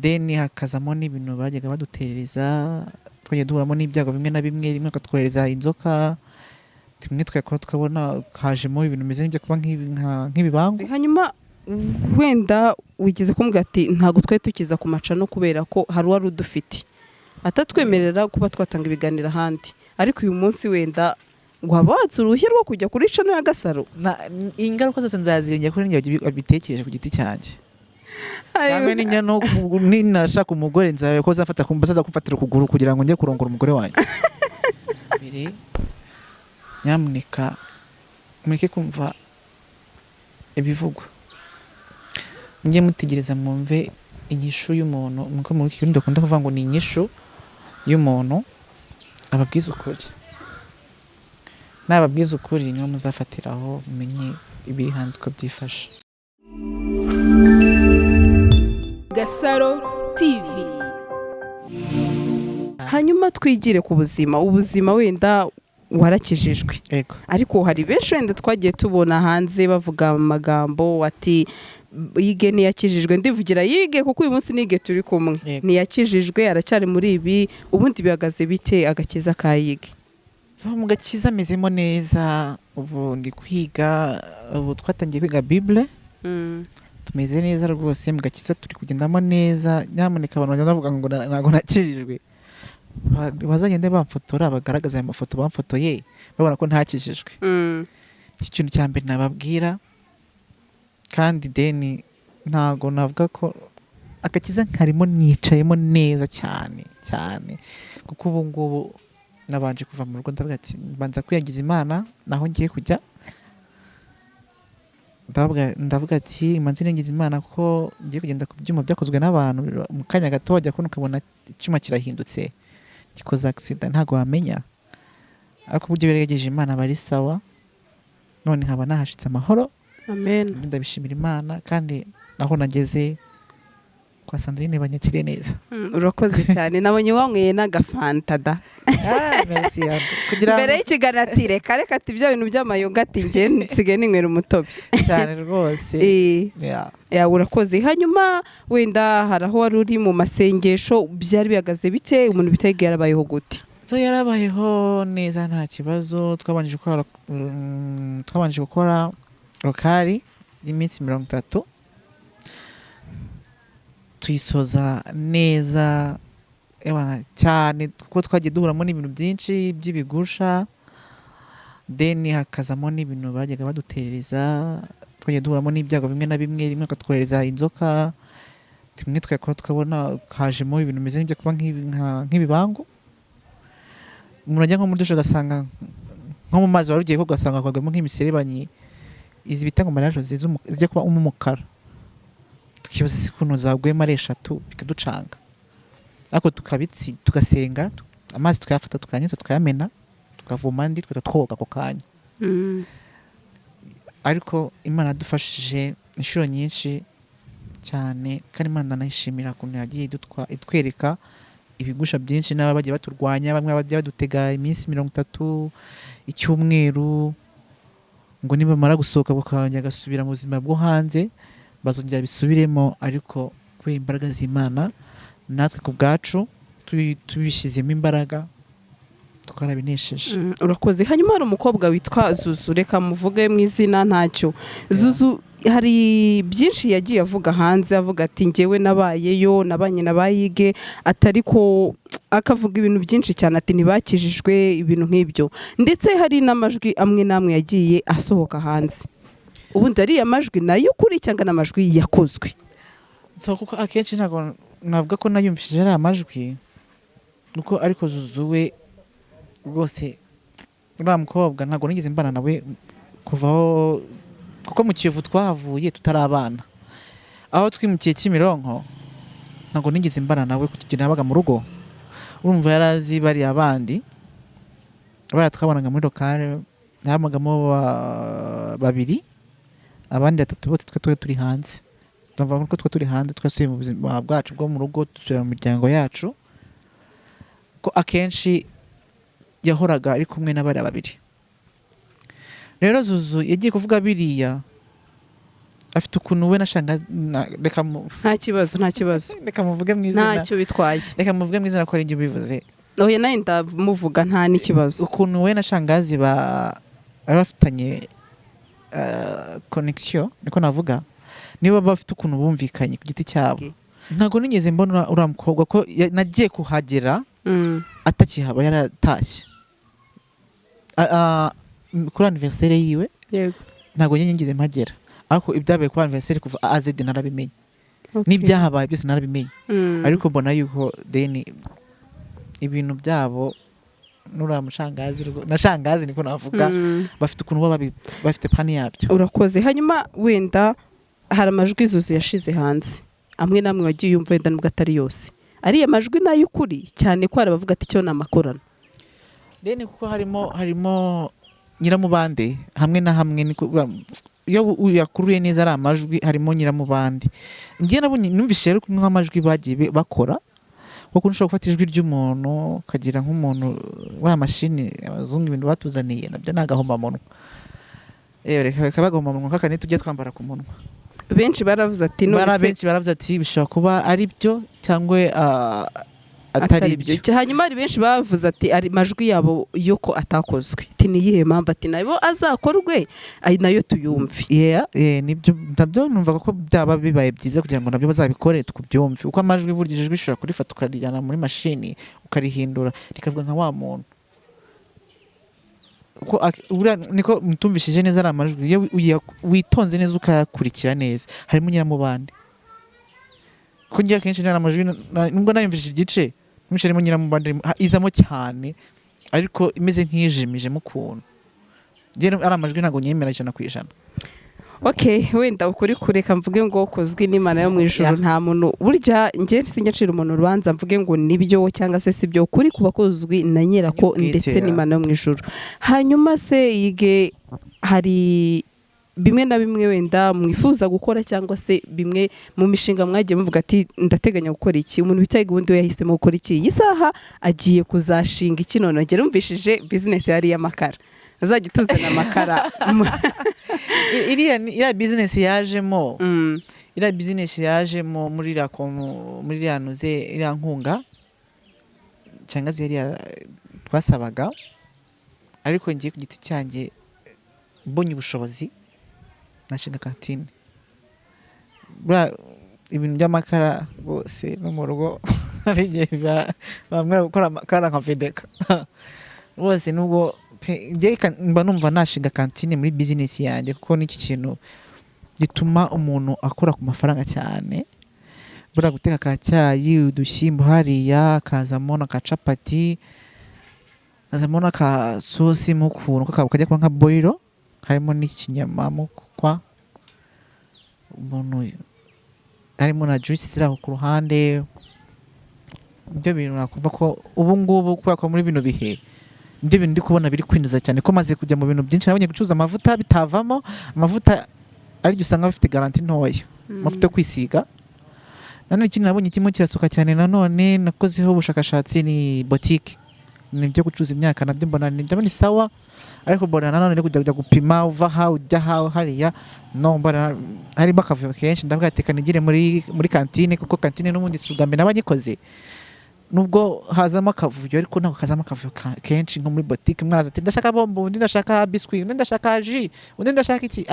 Then hakazamo n'ibintu bajyaga baduterereza, twagiye duhuramo n'ibyago bimwe na bimwe. Rimwe bakatwohereza inzoka, rimwe twakora tukabona hajemo ibintu bimeze nk'ibyo kuba nk'ibibangu. Hanyuma wenda wigeze kumbwira ati ntabwo twari tukiza ku macano kubera ko hari uwari udufite atatwemerera kuba twatanga ibiganiro ahandi, ariko uyu munsi wenda waba watse uruhushya rwo kujya kuri channel ya Gasaro? Ingaruka zose nzazirengera kuri njye wabitekereje ku giti cyanjye, cyangwa ninjya no ninashaka umugore nzareba ko zafata bazaza kumfatira ukuguru kugira ngo njye kurongora umugore wanjye. Mbere, nyamuneka mureke kumva ibivugwa, mujye mutegereza mwumve inyishu y'umuntu. Nkuko muri iki kirundi bakunda kuvuga ngo ni inyishu y'umuntu ababwiza ukuri. Nababwiza ukuri niho muzafatiraho mumenye ibiri hanze uko byifashe. Gasaro TV. Hanyuma twigire ku buzima. Ubuzima, wenda warakijijwe, Yego. ariko hari benshi wenda twagiye tubona hanze bavuga amagambo ati Yige ntiyakijijwe. Ndivugira Yige kuko uyu munsi nige turi kumwe. Ntiyakijijwe, aracyari muri ibi. Ubundi bihagaze bite, agakiza ka Yige? So, mu gakiza amezemo neza. Ubu ndi kwiga, ubu twatangiye kwiga Bible, tumeze neza rwose mu gakiza, turi kugendamo neza. Nyamuneka abantu bagenda bavuga ngo ntabwo nakijijwe, bazagende bamfotora, bagaragaza aya mafoto bamfotoye babona ko ntakijijwe. Iki kintu cya mbere nababwira. Kandi then ntago navuga ko agakiza nkarimo, nicayemo neza cyane cyane, kuko ubu ngubu nabanje kuva mu rugo, ndavuga ati mbanza kwiyagiza Imana naho ngiye kujya. Ndavuga ati manze niyagiza Imana ko ngiye kugenda ku byuma byakozwe n'abantu. Mu kanya gato wajya kubona ukabona icyuma kirahindutse, gikoze accident, ntabwo wamenya. Ariko uburyo biregeje Imana aba ari sawa. None nkaba nahashitse amahoro. Amen. Ndabishimira Imana, kandi aho nageze kwa Sandrine banyakiriye neza. Urakoze cyane. Nabonye wanyweye n'agafanta da. Ah, merci, Anto. Kugira Mbere ngo y'ikiganiro ati reka reka, ati bya bintu by'amayoga, ati njye nsigaye ninywera umutobe. Cyane rwose. Yeah. Ya, urakoze. Hanyuma wenda hari aho wari uri mu masengesho, byari bihagaze bite? Umuntu bitega yarabayeho gute? So, yarabayeho neza, nta kibazo. Twabanje gukora rokari y'iminsi 30, tuyisoza neza, ewana, cyane, kuko twagiye duhuramo n'ibintu byinshi by'ibigusha. Then hakazamo n'ibintu bajyaga baduterereza, twagiye duhuramo n'ibyago bimwe na bimwe. Rimwe bakatwohereza inzoka, rimwe twakora tukabona hajemo ibintu bimeze nk'ibyo kuba nk'ibibangu. Umuntu ajya nko muri dushe ugasanga nko mu mazi wari ugiye koga, ugasanga hagwamo nk'imiserebanyi, izi bita ngo mariage, zijya kuba umukara. Tukibaza se ukuntu zaguyemo ari eshatu, bikaducanga. Ariko tukabitsi, tugasenga, amazi tukayafata, tukayanyuza, tukayamena, tukavoma andi, tugahita twoga ako kanya. Ariko Imana yadufashije inshuro nyinshi cyane, kandi Imana ndanayishimira ukuntu yagiye itwereka ibigusha byinshi n'aba bagiye baturwanya. Bamwe bagiye badutega iminsi 30, icyumweru, ngo nibamara gusohoka bakongera bagasubira mu buzima bwo hanze bazongera bisubiremo. Ariko kubera imbaraga z'Imana, natwe ku bwacu tubishyizemo imbaraga, twarabinesheje. Urakoze. Hanyuma hari umukobwa witwa Zuzu, reka muvuge mu izina ntacyo. Zuzu hari byinshi yagiye avuga hanze, avuga ati njyewe nabayeyo, nabanye na bayige, atari ko, akavuga ibintu byinshi cyane, ati ntibakijijwe, ibintu nk'ibyo. Ndetse hari n'amajwi amwe n'amwe yagiye asohoka hanze. Ubundi ariya majwi nayo ukuri cyangwa n'amajwi yakozwe? So, kuko akenshi ntabwo navuga ko nayumvishije ari amajwi, kuko ariko Zuzu we rwose, uriya mukobwa ntabwo nigeze mbana nawe kuva aho, kuko mu Kiyovu twahavuye tutari abana. Aho twimukiye Kimironko ntabwo nigeze mbana nawe, kuko igihe nabaga mu rugo. Urumva yari azi bariya bandi, bariya twabonaga muri locale, habagamo babiri, abandi batatu bose twe twari turi hanze. Tuvuga ko twe turi hanze, twasubiye mu buzima bwacu bwo mu rugo, dusubira mu miryango yacu, ko akenshi yahoraga ari kumwe na bariya babiri. Rero Zuzu yagiye kuvuga biriya. Afite ukuntu we na reka Nta kibazo, nta kibazo. Reka muvuge mu izina. Ntacyo bitwaye. Reka muvuge mu izina ko ari njye ubivuze. Oya, nawe ndamuvuga, nta n'ikibazo. Ukuntu we na shangazi bari bafitanye connection, niko navuga, niba bafite ukuntu bumvikanye ku giti cyabo. Ntabwo nigeze mbona uriya mukobwa ko nagiye kuhagera atakihaba, yaratashye kuri anniversaire yiwe. Ntabwo njye nigeze mpagera, ariko ibyabaye kuri anniversaire kuva A à Z narabimenye, n'ibyahabaye byose narabimenye. Ariko mbona yuko deni ibintu byabo n'uriya mushangazi na shangazi, niko navuga, bafite ukuntu baba bafite plan yabyo. Urakoze. Hanyuma wenda hari amajwi Zuzu yashize hanze amwe n'amwe wagiye yumva, wenda nubwo atari yose, ariya majwi ni ay'ukuri? Cyane ko hari abavuga ati icyo ni amakorano. Deni kuko harimo nyiramubande hamwe na hamwe, niko iyo uyakuruye neza ari amajwi harimo nyiramubande. Ngiye nabonye, numvise rero nk'amajwi bagiye bakora, kuko ushobora gufata ijwi ry'umuntu ukagira nk'umuntu wa mashini. Abazungu ibintu batuzaniye nabyo ni agahomamunwa. Reka bagahomamunwa kakandi tujye twambara ku munwa. Benshi baravuze ati none Bara se benshi baravuze ati bishobora kuba ari byo cyangwa atari byo. Hanyuma hari benshi bavuze ati ari majwi yabo yo ko atakozwe, ati ni iyihe mpamvu? Ati nayo azakorwe, ay nayo tuyumve. Yeah, nibyo nabyo numvaga ko byaba bibaye byiza kugira ngo nabyo bazabikore tukubyumve, kuko amajwi, burya ijwi ushobora kurifata ukarijyana muri mashini ukarihindura rikavuga nka wa muntu. Kuko buriya niko mutumvishije neza, ari amajwi iyo witonze neza ukayakurikira neza harimo nyiramubande. Kuko ngiye akenshi nari amajwi nubwo nayumvishije igice, numvise harimo nyiramubande, izamo cyane ariko imeze nk'ijimijemo ukuntu. Njye ari amajwi ntabwo nyemera 100%. Okay, wenda ukuri kureka mvuge ngo kuzwi n'Imana yo mu ijuru. Nta muntu, burya njye sinjya ncira umuntu urubanza mvuge ngo nibyo cyangwa se sibyo. Ukuri kuba kuzwi na nyirako Nyir'ubwite, ndetse n'Imana yo mu ijuru. Hanyuma se yige, hari bimwe na bimwe wenda mwifuza gukora cyangwa se bimwe mu mishinga mwagiye muvuga ati ndateganya gukora iki? Umuntu bita ubundi we yahisemo gukora iki? Iyi saha agiye kuzashinga iki? None ngera numvishije business yari iy'amakara, azajya utuzana amakara. Iriya business yajemo, iriya business yajemo muri iriya muri iriya nuze, iriya nkunga cyangwa se iriya twasabaga. Ariko ngiye ku giti cyanjye, mbonye ubushobozi nashinga kantine. Buriya ibintu by'amakara rwose no mu rugo hari igihe bambwira gukora amakara nkavedeka rwose. Nubwo njye mba numva nashinga kantine muri business yanjye, kuko n'iki kintu gituma umuntu akora ku mafaranga cyane. Buriya guteka ka cyayi, udushyimbo hariya, kazamo na ka capati, kazamo n'aka sosi mu kuntu kajya kuba nka boyiro, harimo n'ikinyama mu kwa umuntu, harimo na juice ziri aho ku ruhande. Ibyo bintu nakumva ko ubu ngubu, kubera ko muri bino bihe nibyo bintu ndi kubona biri kwinjiza cyane, ko maze kujya mu bintu byinshi, nabonye gucuruza amavuta bitavamo. Amavuta ariko usanga bafite garantie ntoya, amavuta yo kwisiga. Nanone ikindi nabonye kirimo kirasohoka cyane, nanone nakozeho ubushakashatsi, ni botike, ni ibyo gucuruza imyaka. Nabyo mbona ni ndabona ni sawa, ariko mbona nanone kujya gupima uva aha ujya aha hariya, no mbona harimo akavuyo kenshi. Ndavuga ati kanigire muri kantine, kuko kantine n'ubundi si ubwa mbere nabanyikoze. Nubwo hazamo akavuyo, ariko ntabwo kazamo akavuyo kenshi nko muri botike. Umwana ati ndashaka bombo, undi ndashaka biscuit, undi ndashaka jus, undi ndashaka iki.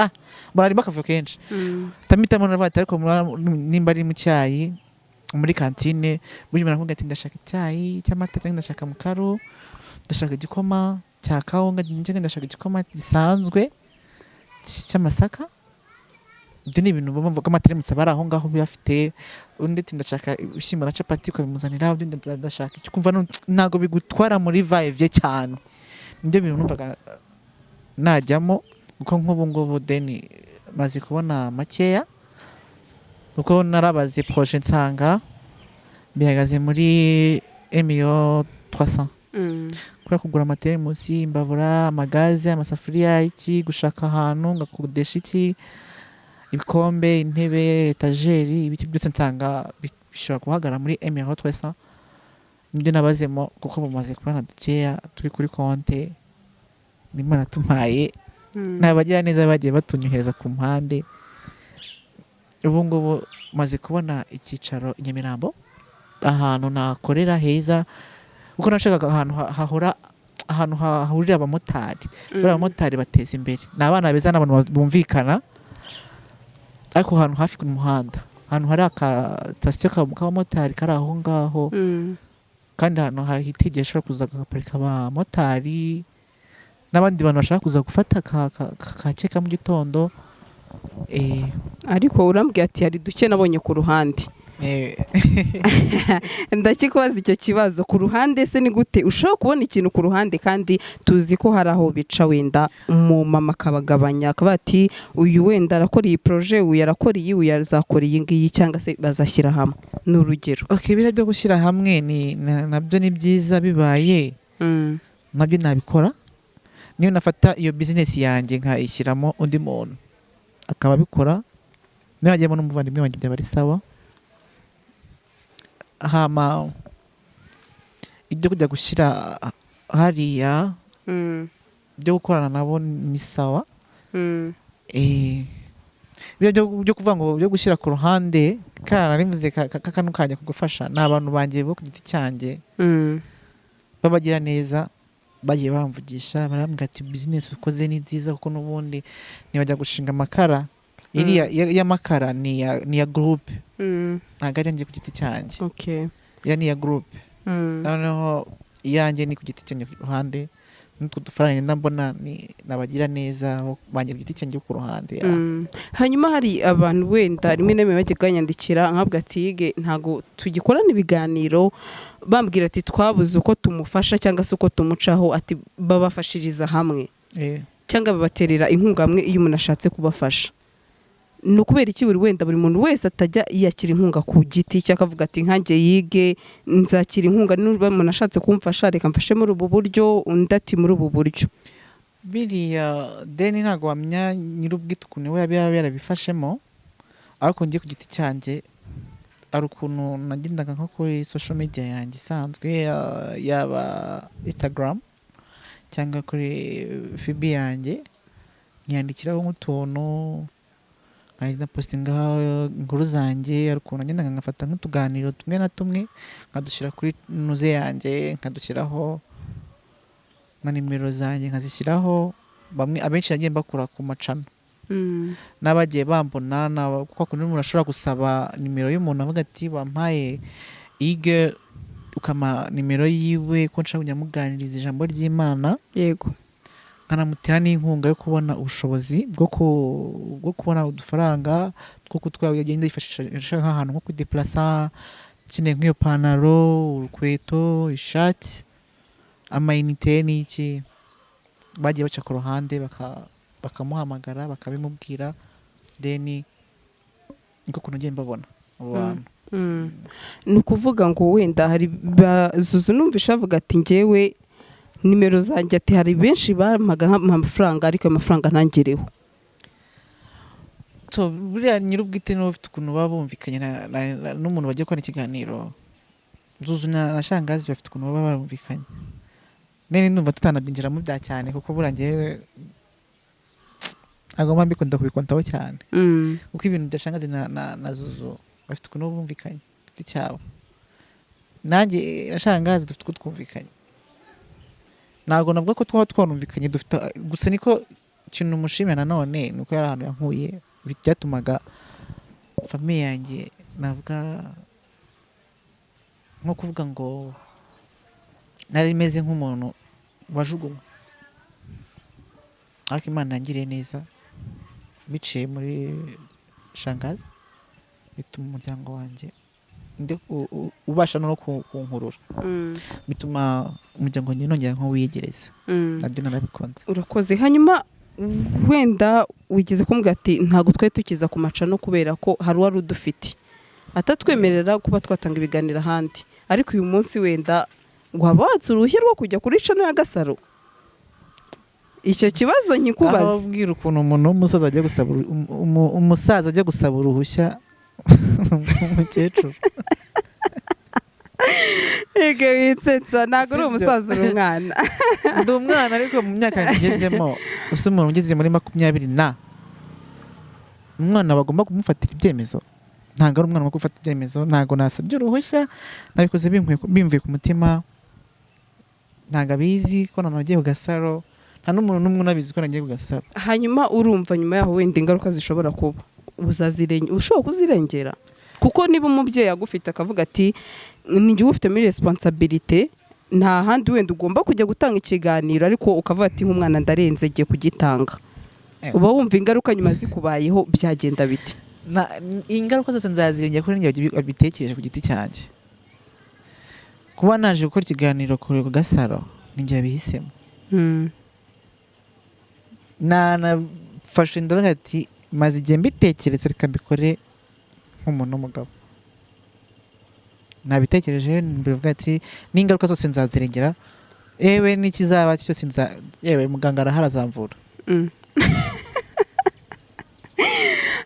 Mbona harimo akavuyo kenshi. Tamitamo naravuga ati ariko nimba ari mu cyayi muri kantine, burya umuntu aravuga ati ndashaka icyayi cy'amata, cyangwa ndashaka mukaru, ndashaka igikoma cya kawunga, cyangwa ndashaka igikoma gisanzwe cy'amasaka. Ibyo ni ibintu bumva ko amateremusi aba ari aho ngaho biyafite. Undi ati ndashaka ibishyimbo na capati, ukabimuzanira. Undi ndashaka icyo kumva, ntabwo bigutwara muri va-et-vient cyane. Nibyo bintu numvaga najyamo, kuko nk'ubu ngubu deni maze kubona makeya, kuko narabaze projet nsanga bihagaze muri emiyo 300, kubera kugura amateremusi, imbabura, amagaze, amasafuriya, iki, gushaka ahantu ngakodesha iki, ibikombe, intebe, etajeri, ibiki byose, nsanga bishobora guhagarara muri emiyo 300. Nibyo nabazemo, kuko bumaze kubona dukeya turi kuri konte n'Imana tumpaye, ni abagira neza bagiye batunyohereza ku mpande. Ubu ngubu maze kubona icyicaro i Nyamirambo, ahantu nakorera heza, kuko nashakaga ahantu hahora, ahantu hahurira abamotari. Buriya abamotari bateza imbere, ni abana beza, n'abantu bumvikana, ariko ahantu hafi ku muhanda, ahantu hari akasitasiyo k'abamotari kari aho ngaho, kandi ahantu hitegeye hashobora kuza hagaparika abamotari n'abandi bantu bashaka kuza gufata ka ka mu gitondo. Ariko urambwira ati hari duke nabonye ku ruhande. Ndakikubaza icyo kibazo, ku ruhande se ni gute ushobora kubona ikintu ku ruhande, kandi tuzi ko hari aho bica wenda umumama akabagabanya, akaba ati uyu wenda arakora iyi projet, uyu arakora iyi, uyu azakora iyi ngiyi, cyangwa se bazashyira hamwe, ni urugero? Okay, biriya byo gushyira hamwe ni nabyo ni byiza, bibaye nabyo nabikora. Niyo nafata iyo business yanjye nkayishyiramo undi muntu akaba abikora, niyo hagiyemo n'umuvandimwe wanjye byaba ari sawa. Hama ibyo kujya gushyira hariya byo gukorana nabo ni sawa. Biriya byo kuvuga ngo byo gushyira ku ruhande kana narivuze kano kajya kugufasha, ni abantu banjye bo ku giti cyanjye babagira neza, bagiye bamvugisha, barambwira ati business ukoze ni nziza, kuko n'ubundi ntibajya gushinga amakara iriya y'amakara ni iya groupe, ntabwo ari iyanjye ku giti cyanjye. Iya ni iya groupe. Noneho iyanjye ni ku giti cyanjye ku ruhande, n'utwo dufaranga ngenda mbona ni nabagira neza bo banjye ku giti cyanjye ku ruhande ya. Hanyuma hari abantu wenda rimwe na rimwe bajya banyandikira nkabwa ati yige ntabwo tugikorana ibiganiro, bambwira ati twabuze uko tumufasha cyangwa se uko tumucaho, ati babafashiriza hamwe cyangwa babaterera inkunga hamwe iyo umuntu ashatse kubafasha. Ni ukubera iki buri wenda buri muntu wese atajya yiyakira inkunga ku giti cye, akavuga ati nkanjye yige nzakira inkunga, niba umuntu ashatse kumfasha reka mfashe muri ubu buryo, undi ati muri ubu buryo? Biriya deni ntabwo wamenya nyir'ubwite ukuntu we yaba yarabifashemo, ariko njye ku giti cyanjye hari ukuntu nagendaga nko kuri social media yanjye isanzwe, yaba Instagram cyangwa kuri FB yanjye, nkiyandikiraho nk'utuntu, nkagenda postingaho inkuru zanjye. Hari ukuntu nagendaga ngafata nk'utuganiro tumwe na tumwe nkadushyira kuri nuze yanjye, nkadushyiraho na nimero zanjye nkazishyiraho. Bamwe abenshi nagiye mbakura ku macano n'abagiye bambona, kuko kundi umuntu ashobora gusaba nimero y'umuntu avuga ati wampaye ige ukama nimero yiwe ko nshaka kujya muganiriza ijambo ry'Imana, nkanamutera n'inkunga yo kubona ubushobozi bwo kubona udufaranga two kutwa yagenda yifashisha nk'ahantu nko kudeplasa, akeneye nk'iyo pantaro, urukweto, ishati, amayinite n'iki, bagiye baca ku ruhande bakamuhamagara bakabimubwira, then niko kuntu ngiye mbabona abo bantu. Ni ukuvuga ngo wenda hari Zuzu numvisha avuga ati njyewe nimero zanjye, ati hari benshi bampaga amafaranga ariko ayo mafaranga ntangereho. So buriya nyir'ubwite niwe ufite ukuntu baba bumvikanye n'umuntu bagiye gukora ikiganiro. Zuzu na Shangazi bafite ukuntu baba barumvikanye, none ndumva tutanabyinjiramo bya cyane, kuko buriya njyewe ntabwo mba mbikunda kubikontaho cyane, kuko ibintu bya Shangazi na Zuzu bafite ukuntu baba bumvikanye ku giti cyabo, nanjye na Shangazi dufite uko twumvikanye. Ntabwo navuga ko twaba twarumvikanye, dufite gusa niko ikintu mushimira nanone ni uko yari ahantu yankuye byatumaga famille yanjye, navuga nko kuvuga ngo nari meze nk'umuntu wajugunywe, ariko Imana yangiriye neza biciye muri Shangazi, bituma umuryango wanjye ubasha no kunkurura, bituma umuryango wanjye nongera nko wiyegereza. Nabyo narabikunze. Urakoze. Hanyuma wenda wigeze kumbwira ati ntabwo twari tukiza ku macano kubera ko hari uwari udufite atatwemerera kuba twatanga ibiganiro ahandi, ariko uyu munsi wenda waba watse uruhushya rwo kujya kuri channel ya Gasaro? Icyo kibazo nkikubaza. Aho ubwira ukuntu umuntu w'umusaza ajya gusaba umusaza ajya gusaba uruhushya umukecuru. Yego, witsetsa, ntabwo uri Sibyo. umusaza, uri umwana. Ndi umwana, ariko mu myaka ngezemo, usa umuntu ugeze muri 20 na Umwana bagomba kumufatira ibyemezo, ntabwo ari umwana wo gufata ibyemezo. Ntabwo nasabye uruhushya, nabikoze bimvuye ku mutima. Ntabwo abizi ko nagiye ku Gasaro, nta n'umuntu n'umwe unabizi ko nagiye ku Gasaro. Hanyuma urumva nyuma yaho wenda ingaruka zishobora kuba ushobora kuzirengera, kuko niba umubyeyi agufite akavuga ati: "Ni njye ufite muri responsabilité, nta handi wenda ugomba kujya gutanga ikiganiro", ariko ukavuga ati: "Nk'umwana ndarenze, ngiye kugitanga." Uba wumva ingaruka nyuma zikubayeho byagenda biti? Ingaruka zose nzazirengera kuri njye wabitekereje ku giti cyanjye. Kuba naje gukora ikiganiro ku Gasaro ni njye wabihisemo. Nanafashe ndavuga ati: "Maze igihe mbitekereza, reka mbikore nk'umuntu w'umugabo." Nabitekereje mbivuga ati: "N'ingaruka zose nzazirengera, yewe n'ikizaba cyose nza, yewe muganga arahari azamvura."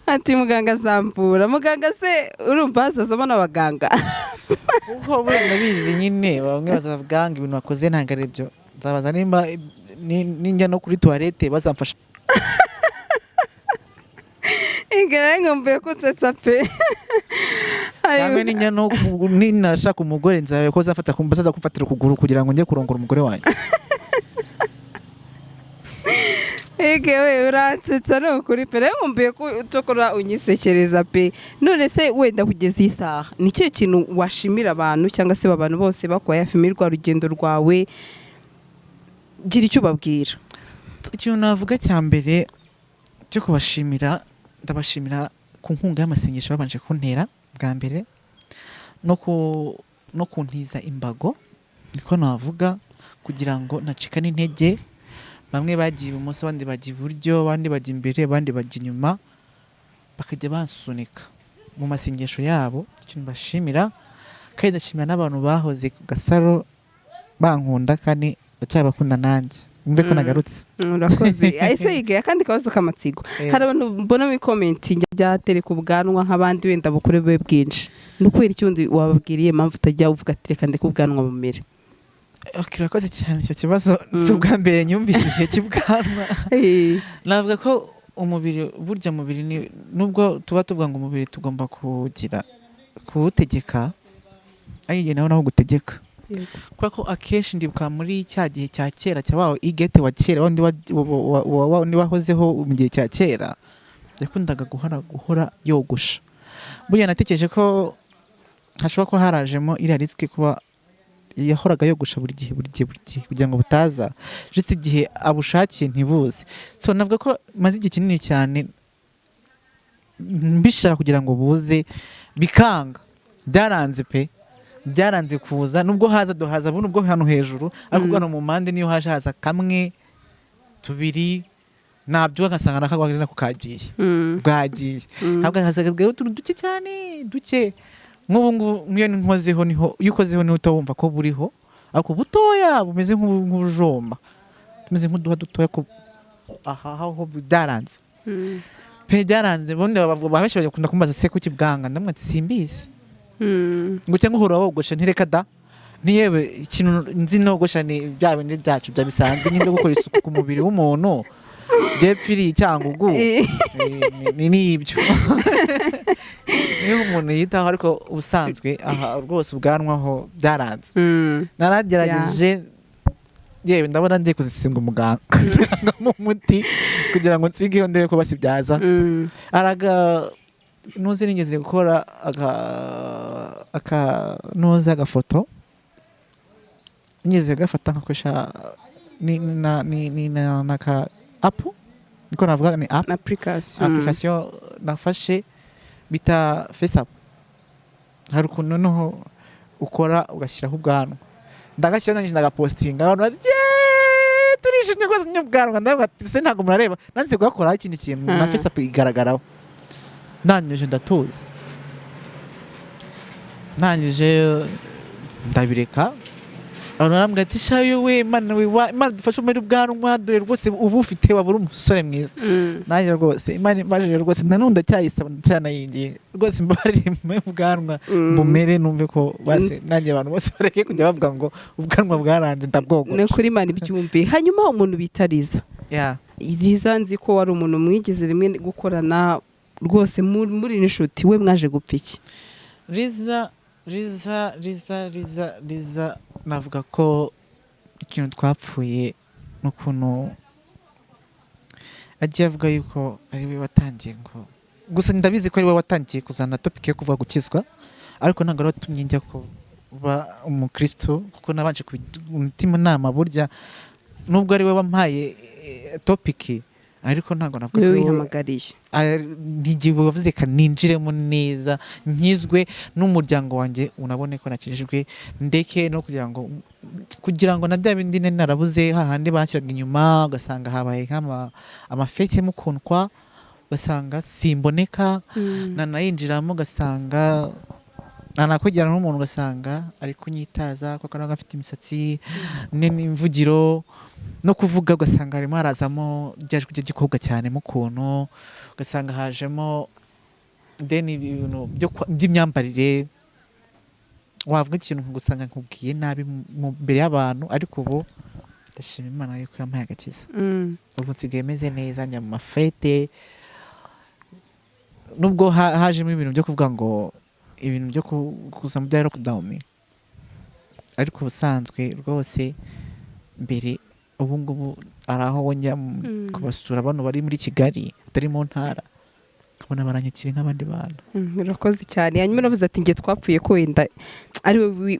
Ati: "Muganga azamvura." Muganga se urumva hazazamo n'abaganga? Kuko buriya ndabizi nyine, bamwe bazavuga ngo ibintu bakoze ntabwo ari byo. Nzabaza nimba ninjya no kuri toilette bazamfasha. Ingara nkumbuye ko unsetsa pe. Cyangwa ninjya no ninashaka umugore, nzareba ko bazafata bazaza kumfatira ukuguru kugira ngo njye kurongora umugore wanjye. Ege we, uransetsa ni ukuri pe. Rero nkumbuye ko utokora unyisekereza pe. None se wenda kugeza iyi saha ni ikihe kintu washimira abantu, cyangwa se abantu bose bakubaye hafi muri rwa rugendo rwawe? Gira icyo ubabwira. Ikintu navuga cya mbere cyo kubashimira, ndabashimira ku nkunga y'amasengesho babanje kuntera bwa mbere, no kuntiza imbago, niko navuga, kugira ngo ntacika n'intege. Bamwe bagiye ibumoso, abandi bajya iburyo, abandi bajya imbere, abandi bajya inyuma, bakajya bansunika mu masengesho yabo. Ikintu mbashimira kandi, ndashimira n'abantu bahoze ku Gasaro bankunda, kandi ndacyabakunda nanjye, mve ko nagarutse. Urakoze. Ese yigaye akandi kabazo k'amatsiko? Hari abantu mbona muri comment njya tereka ubwanwa nk'abandi, wenda bukure bube bwinshi. Ni ukubera iki wundi wababwiriye impamvu utajya uvuga ati: "Reka ndeke ubwanwa bumere"? Okay, urakoze cyane. Icyo kibazo si ubwa mbere nyumvishije cy'ubwanwa. Navuga ko umubiri, burya umubiri ni, nubwo tuba tuvuga ngo umubiri tugomba kugira kuwutegeka, ariko igihe nawe naho gutegeka. Kubera ko akenshi ndibuka muri cya gihe cya kera cya wa Igete wa kera, wa wundi wa wundi wahozeho mu gihe cya kera, yakundaga guhora yogosha. Burya natekereje ko hashobora kuba harajemo iriya risque, kuba yahoraga yogosha buri gihe, buri gihe, buri gihe, kugira ngo butaza just igihe abushakiye ntibuze. So navuga ko maze igihe kinini cyane mbishaka kugira ngo buze, bikanga. Byaranze pe, byaranze kuza. Nubwo haza duhaza buno ubwo hano hejuru, ariko hano mu mpande niyo haje haza kamwe, tubiri, nabyuka ngasanga nakagwa nako kagiye, bwagiye. Ntabwo hasigayeho utuntu duke cyane, duke. Nk'ubu ngubu nk'iyo nkozeho, niho iyo ukozeho niho uhita wumva ko buriho, ariko butoya bumeze nk'ubujomba, tumeze nk'uduha dutoya ko aha ho byaranze pe, byaranze. Ubundi bavuga, benshi bakunda kumbaza: "Se kuki bwanga?" Ndamwe ati: "Simbizi." Ngo cyangwa uhora wogosha? Ntireka da, niyewe ikintu nzi nogosha ni bya bindi byacu bya bisanzwe nyine byo gukora isuku ku mubiri w'umuntu byepfiriye icyangugu. Ni nibyo niyo umuntu yitaho, ariko ubusanzwe aha rwose ubwanwa ho byaranze. Naragerageje, yewe ndabona ngiye kuzisinga umuganga kugira ngo ampe umuti, kugira ngo nsigeho ndebe ko basibyaza. Araga nuzi nigeze gukora aka nuzi agafoto, nigeze gafata nkakoresha ni na ni ni na naka app, niko navuga ni app. Application. Application nafashe bita FaceApp. Hari ukuntu noneho ukora ugashyiraho ubwanwa, ndagashyiraho, ndangije ndagapostinga, abantu bati: "Yeee, turishimye rwose n'ubwanwa." Ndavuga ati: "Se ntabwo murareba nanze kugakoraho ikindi kintu na FaceApp igaragaraho?" Ndangije ndatuza, ndangije ndabireka. Abantu barambwira ati: "Shayo we, Imana we, Imana dufashe umere ubwanwa, dore rwose uba ufite waba uri umusore mwiza." Nanjye rwose Imana imbabarire rwose, nanone ndacyayisaba, ndacyanayinginga rwose, mbabarire mpe ubwanwa bumere, numve ko basi nanjye abantu bose bareke kujya bavuga ngo ubwanwa bwaranze Ni ndabwogosha. Ukuri Imana ibyumve. Hanyuma umuntu bita Liza. Liza nzi ko wari umuntu mwigeze rimwe gukorana. Rwose muri n'inshuti, we mwaje gupfa iki? Liza, Liza, Liza, Liza, Liza, navuga ko ikintu twapfuye n'ukuntu agiye avuga yuko ari we watangiye, ngo gusa ndabizi ko ari we watangiye kuzana topic yo kuvuga gukizwa, ariko ntabwo ari we watumye njya kuba umukristo, kuko nabanje umutima nama. Burya nubwo ari we wampaye topic, ariko ntabwo navuga Niwe ko ari we wihamagariye. Ntigihe wavuze ka ninjiremo neza, nkizwe n'umuryango wanjye unabone ko nakijijwe, ndeke no kugira ngo na bya bindi nari narabuze, hahandi bashyiraga inyuma, ugasanga habaye nk'ama amafete mukundwa, ugasanga simboneka, nanayinjiramo ugasanga nanakwegerana n'umuntu, ugasanga ari kunyitaza kuko nawe afite imisatsi n'imvugiro no kuvuga, ugasanga harimo harazamo rya jwi ry'igikobwa cyane mu kuntu, ugasanga hajemo then ibintu by'imyambarire, wavuga ikintu ugasanga nkubwiye nabi mbere y'abantu. Ariko ubu ndashima Imana yuko yampaye agakiza. Ubu nsigaye meze neza, njya mu mafete, nubwo hajemo ibintu byo kuvuga ngo ibintu byo kuza mu bya lockdown, ariko ubusanzwe rwose mbere, ubu ngubu hari aho njya kubasura bano bari muri Kigali, atari mu ntara, nkabona baranyakira nk'abandi bantu. Urakoze cyane. Hanyuma uravuze ati njye twapfuye ko wenda ari we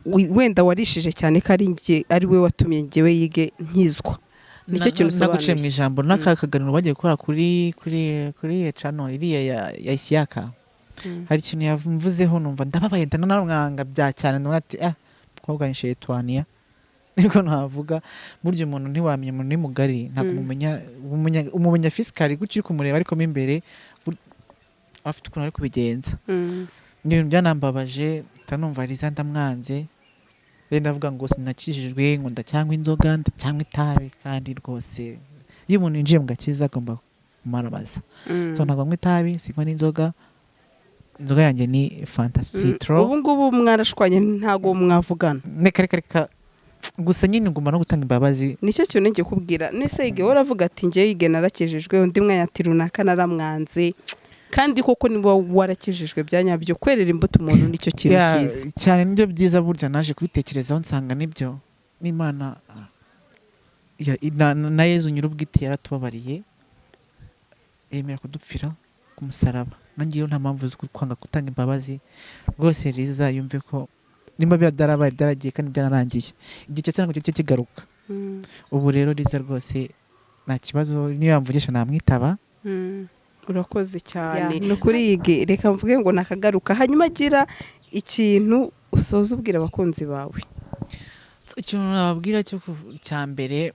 wenda warishije cyane, ko ari njye, ari we watumye njyewe yige nkizwa. Nicyo kintu Naguciye mu usobanuye. ijambo, n'aka kaganiro bagiye gukora kuri channel iriya ya Isiyaka, hari ikintu yamvuzeho numva ndababaye, ndanamwanga bya cyane, ndavuga ati: "Ah, mukobwa ni shetwaniya." Niko navuga. Burya umuntu ntiwamenya, umuntu ni mugari, ntabwo umumenya physically gutyo uri kumureba, ariko mo imbere afite ukuntu ari kubigenza. Ni ibintu byanambabaje, ndanumva Liza ndamwanze. Rero ndavuga ngo sinakijijwe, ngo ndacyanywa inzoga, ndacyanywa itabi, kandi rwose iyo umuntu yinjiye mu gakiza agomba kumaramaza. So ntabwo nywa itabi, sinywa n'inzoga. Inzoga yanjye ni Fanta citron. Ubu ngubu mwarashwanye, ntabwo mwavugana? Reka, reka, reka. Gusa nyine ngomba no gutanga imbabazi. Nicyo kintu ngiye kubwira. Nese yige wowe uravuga ati njye yige narakijijwe, undi mwanya ati runaka naramwanze, kandi koko niba warakijijwe bya nyabyo, kwerera imbuto umuntu nicyo kintu cyiza. Cyane, nibyo byiza. Burya naje kubitekerezaho nsanga nibyo, n'Imana na Yezu nyir'ubwite yaratubabariye, yemera kudupfira ku musaraba. Nanjye rero nta mpamvu zo kwanga gutanga imbabazi. Rwose Liza yumve ko nimba biba byarabaye, byaragiye kandi byararangiye, igihe cyose ntabwo kijya kigaruka. Ubu rero Liza rwose nta kibazo, niyo yamvugisha namwitaba. Urakoze cyane, ni ukuri yige reka mvuge ngo nakagaruka. Hanyuma agira ikintu usoza ubwira abakunzi bawe. Ikintu nababwira cyo cya mbere,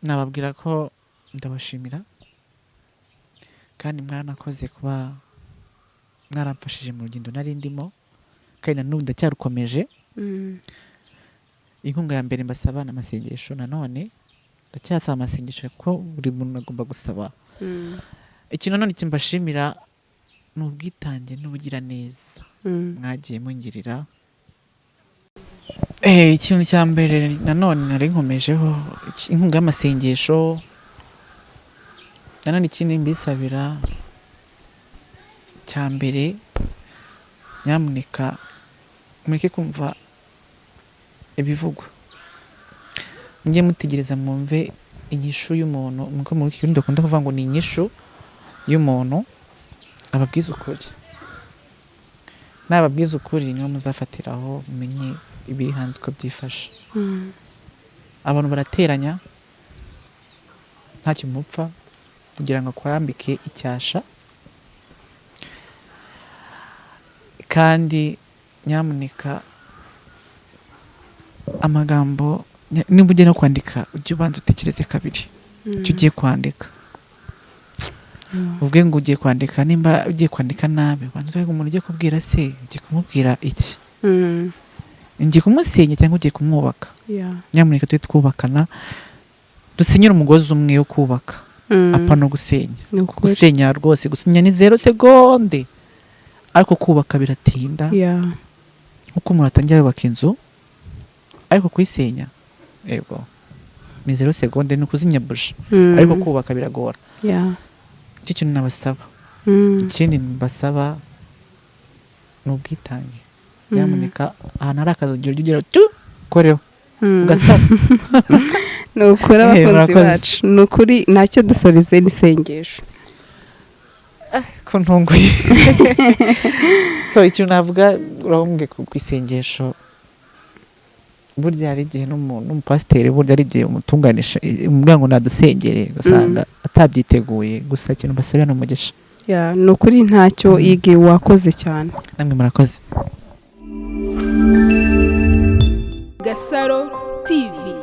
nababwira ko ndabashimira kandi mwanakoze kuba mwaramfashije mu rugendo nari ndimo, kandi na n'ubu ndacyarukomeje. Inkunga ya mbere mbasaba ni amasengesho. Nanone ndacyasaba amasengesho, kuko buri muntu agomba gusaba. Ikintu nanone kimbashimira ni ubwitange n'ubugiraneza mwagiye mungirira. Ikintu cya mbere nanone nari nkomejeho inkunga y'amasengesho. Nanone ikindi mbisabira cya mbere, nyamuneka mureke kumva ibivugwa, mujye mutegereza mwumve inyishu y'umuntu. Nkuko muri Kirundi bakunda kuvuga ngo ni inyishu y'umuntu ababwiza ukuri. Nababwiza ukuri niho muzafatiraho mumenye ibiri hanze uko byifashe. Abantu barateranya ntacyo mupfa kugira ngo akwambike icyasha. Kandi nyamuneka amagambo niba ugiye no kwandika, ujye ubanza utekereze kabiri icyo ugiye kwandika, uvuge ngo ugiye kwandika. Nimba ugiye kwandika nabi, ubanza uvuge ngo umuntu ugiye kubwira se, ugiye kumubwira iki? Ugiye kumusenya cyangwa ugiye kumwubaka? Nyamuneka tujye twubakana, dusenyere umugozi umwe wo kubaka, apana gusenya. Ni ukuri. Gusenya rwose, gusenya ni 0 segonde, ariko kubaka biratinda. Nkuko umuntu atangira yubaka inzu, ariko kuyisenya yego ni 0 segonde, ni ukuzimya buji, ariko kubaka biragora. Icyo kintu nabasaba. Ikindi mbasaba ni ubwitange. Nyamuneka, ahantu hari akazi ugira ujye ugira tu koreho ugasaba. Ni ukuri, abakunzi Murakoze. bacu, ni ukuri ntacyo dusoreze n'isengesho. Ko ntunguye. So ikintu navuga, urabona, ku isengesho, burya hari igihe n'umupasiteri, burya hari igihe umutunganisha, umubwira ngo nadusengere, ugasanga atabyiteguye. Gusa ikintu mbasabira ni umugisha. Yeah, ni ukuri ntacyo. Yige, wakoze cyane. Namwe murakoze. Gasaro TV.